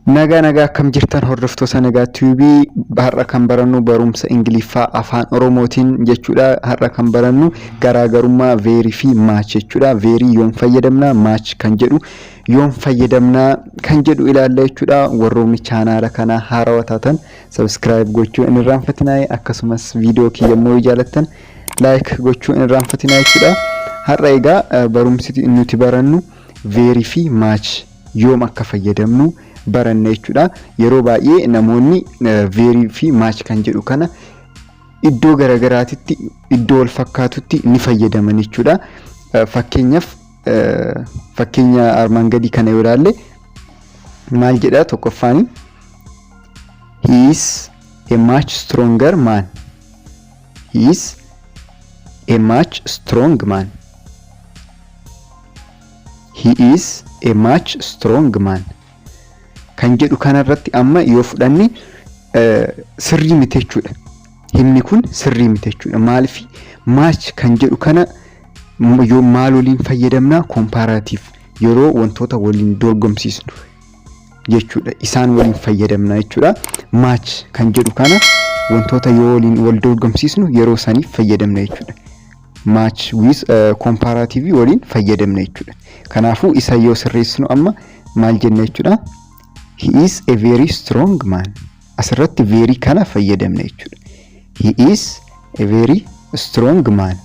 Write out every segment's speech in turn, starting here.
Nagaa nagaa, akkam jirtan hordoftoota Nagaa Tube? Har'a kan barannu barumsa Ingiliffaa Afaan Oromootiin jechuudha. Har'a kan barannu garaagarummaa very fi much jechuudha. Very yoom fayyadamna, much kan jedhu yoom fayyadamna kan jedhu ilaalla jechuudha. Warroonni chaanaala kanaa haarawaa taatan subscribe gochuu hin irraanfatinaa, akkasumas viidiyoo kiyya yommuu jaalattan like gochuu hin irraanfatinaa jechuudha. Har'a egaa barumsi nuti barannu very fi much yoom akka fayyadamnu baranna jechuudha. Yeroo baay'ee namoonni very fi much kan jedhu kana iddoo garagaraatitti, iddoo wal fakkaatutti ni fayyadaman jechuudha. Fakkeenyaaf, fakkeenya armaan gadii kana yoo ilaalle maal jedha tokkoffaani? "He is a much stronger man." "He is a much strong man." "He is a much strong man" kan jedhu kanarratti amma yoo fudhanne sirrii miti jechuudha. Himni kun sirrii miti jechuudha. Maaliif? Much kan jedhu kana yoo maal waliin fayyadamna? Comparative, yeroo wantoota waliin dorgomsiisnu jechuudha. Isaan waliin fayyadamna jechuudha. Much kan jedhu kana wantoota yoo waliin wal dorgomsiisnu yeroo saniif fayyadamna jechuudha. Much with comparative waliin fayyadamna jechuudha. Kanaafuu isa yoo sirreessinu amma maal jenna jechuudha? "He is a very strong man." Asirratti very kana fayyadamna jechuudha. "He is a very strong man."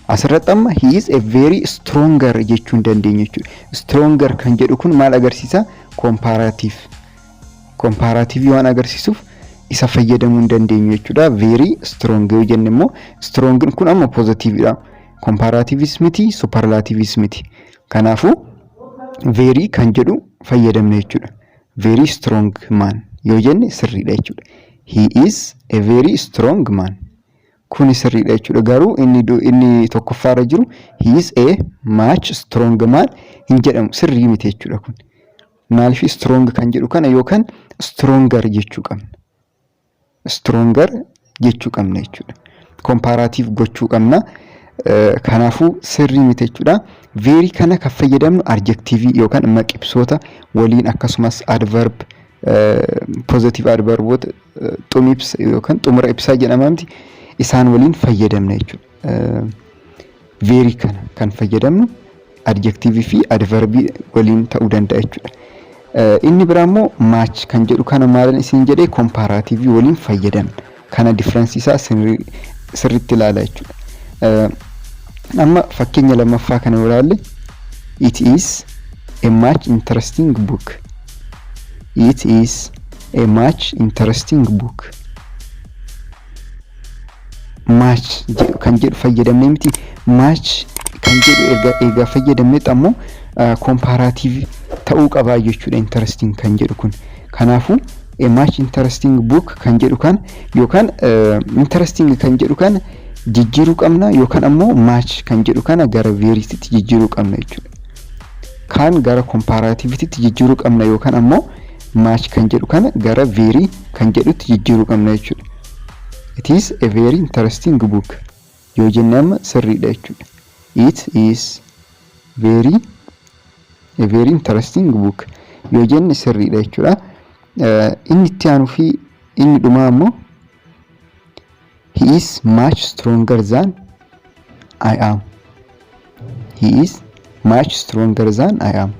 Asirratti amma "he is a very stronger" jechuu hin dandeenyu jechuudha. Stronger kan jedhu kun maal agarsiisa? Comparative. Comparative waan agarsiisuuf isa fayyadamuu hin dandeenyu jechuudha. Very strong yoo jenne immoo, strong kun amma positivedha. Comparativeis miti, superlativeis miti. Kanaafuu very kan jedhu fayyadamna jechuudha. "Very strong man" yoo jenne sirriidha jechuudha. "He is a very strong man." Kuni sirriidha jechuudha. Garuu inni tokkoffaarra jiru "he is a much strong man" hin jedhamu, sirrii miti jechuudha kun. Maaliif? Strong kan jedhu kana yookaan stronger jechuu qabna. Stronger jechuu qabna jechuudha. Comparative gochuu qabna. Kanaafuu sirrii miti jechuudha. Very kana kan fayyadamnu adjective yookaan maqibsoota waliin, akkasumas adverb, positive adverboota, xumibsa yookaan xumura ibsaa jedhama miti, isaan waliin fayyadamna jechuudha. Very kana kan fayyadamnu adjective fi adverbii waliin ta'uu danda'a jechuudha. Inni biraa immoo much kan jedhu kana maalan isin jedhee? Comparative waliin fayyadamna. Kana difference isaa sirriitti ilaala jechuudha. Amma fakkeenya lammaffaa kana yoo ilaalle, "It is a much interesting book." "It is a much interesting book." Much kan jedhu fayyadamnee miti? Much kan jedhu erga fayyadamnee ammoo comparative ta'uu qabaa jechuudha interesting kan jedhu kun. Kanaafuu "a much interesting book" kan jedhu kan yookaan interesting kan jedhu kana jijjiiruu qabna, yookaan ammoo much kan jedhu kana gara verytti jijjiiruu qabna jechuudha. Kaan gara comparativeitti jijjiiruu qabna, yookaan ammoo much kan jedhu kana gara very kan jedhutti jijjiiruu qabna jechuudha. "It is a very interesting book" yoo jenne amma sirriidha jechuudha. "It is a very interesting book" yoo jenne sirriidha jechuudha. Inni itti aanuu fi inni dhumaa ammoo "He is much stronger than I am." "He is much stronger than I am."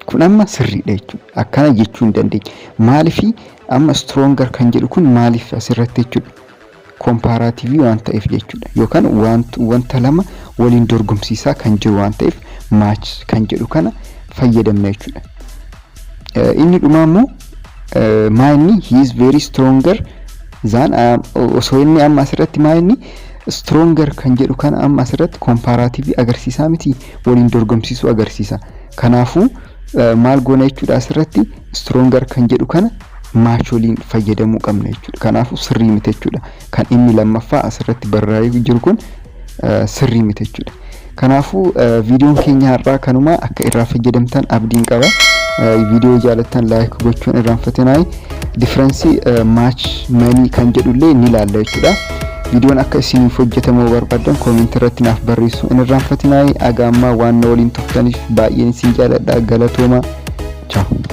Kun amma sirriidha jechuudha. Akkana jechuu hin dandeenya. Maaliif? Amma stronger kan jedhu kun maaliif asirratti jechuudha? Comparative waan ta'eef jechuudha. Yookaan wanta lama waliin dorgomsiisaa kan jiru waan ta'eef much kan jedhu kana fayyadamna jechuudha. Inni dhumaa immoo maa inni? "He is very stronger than I am" osoo inni amma asirratti maa inni stronger kan jedhu kana amma asirratti comparative agarsiisaa miti? Waliin dorgomsiisuu agarsiisa. Kanaafuu maal goona jechuudha? Asirratti stronger kan jedhu kana much waliin fayyadamuu qabna jechuudha. Kanaafuu sirrii miti jechuudha. Kan inni lammaffaa asirratti barraa'ee jiru kun sirrii miti jechuudha. Kanaafuu viidiyoon keenya har'aa kanuma. Akka irraa fayyadamtan abdiin qaba. Viidiyoo jaalattan like gochuun irraanfatinaa. Difference much, many kan jedhullee ni ilaalla jechuudha. Viidiyoon akka isiniif hojjetamu barbaadan comment irratti naaf barreessuu hin irraanfatinaa. Aga ammaa waan na waliin turtaniif baay'een isin jaaladha. Galatooma. Ciao.